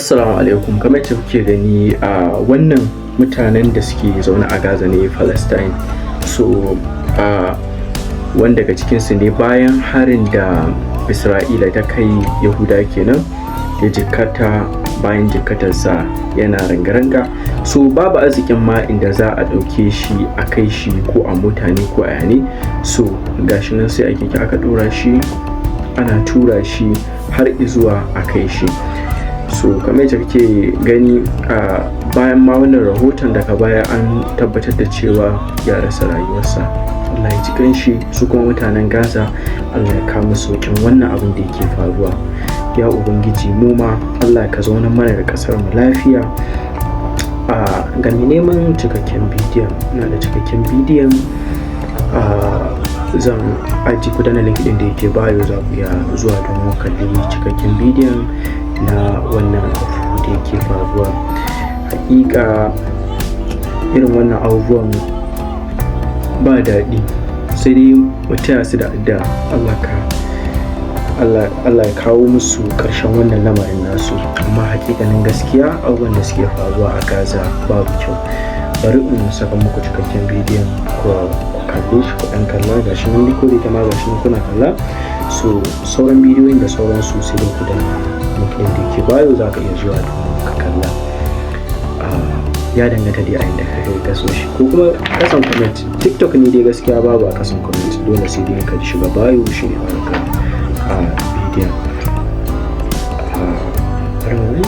Assalamu alaikum. Kamar yadda kuke gani a wannan, mutanen da suke zaune a Gaza ne, Palestine. So wanda daga cikinsu ne bayan harin da Isra'ila ta kai, Yahuda kenan, ya jikkata. Bayan jikkatarsa yana ranga-ranga, so babu arzikin ma inda za a ɗauke shi a kai shi, ko a mota ne ko a yane. So gashi nan sai a keke aka ɗora shi, ana tura shi har izuwa a kai shi. So kamar yadda kake gani, a bayan ma wannan rahoton daga baya an tabbatar da cewa ya rasa rayuwarsa. Allah ya ji kanshi. Su kuma mutanen Gaza, Allah ya kawo musu sauƙin wannan abin da yake faruwa. Ya Ubangiji, mu ma Allah ka zauna mana da ƙasar mu lafiya. A ga mai neman cikakken bidiyon, ina da cikakken bidiyon, a zan aji ku dana link ɗin da yake bio, za ku iya zuwa domin kalli cikakken bidiyon na wannan abu da yake faruwa. Hakika irin wannan abubuwan ba daɗi, sai dai mu taya su da addu'a, Allah ya kawo musu ƙarshen wannan lamarin nasu. Amma hakikanin gaskiya, abubuwan da suke faruwa a Gaza babu kyau. Bari in saka muku cikakken bidiyon ku kalle shi, ku ɗan kalla. Gashi nan ko da ma gashi nan kuna kalla. So sauran bidiyoyin da sauransu, sai dai ku danna link ɗin da yake bio, za ka iya zuwa domin ka kalla. Ya danganta dai a inda ka kai kaso shi, ko kuma kasan comment. TikTok ne dai gaskiya babu a kasan comment, dole sai dai ka shiga bio, shi ne ka a bidiyon. Bari mu gani.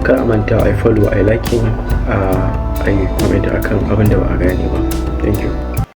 Kar a manta a follow, a liking, a yi comment akan abin da ba a gane ba. Thank you.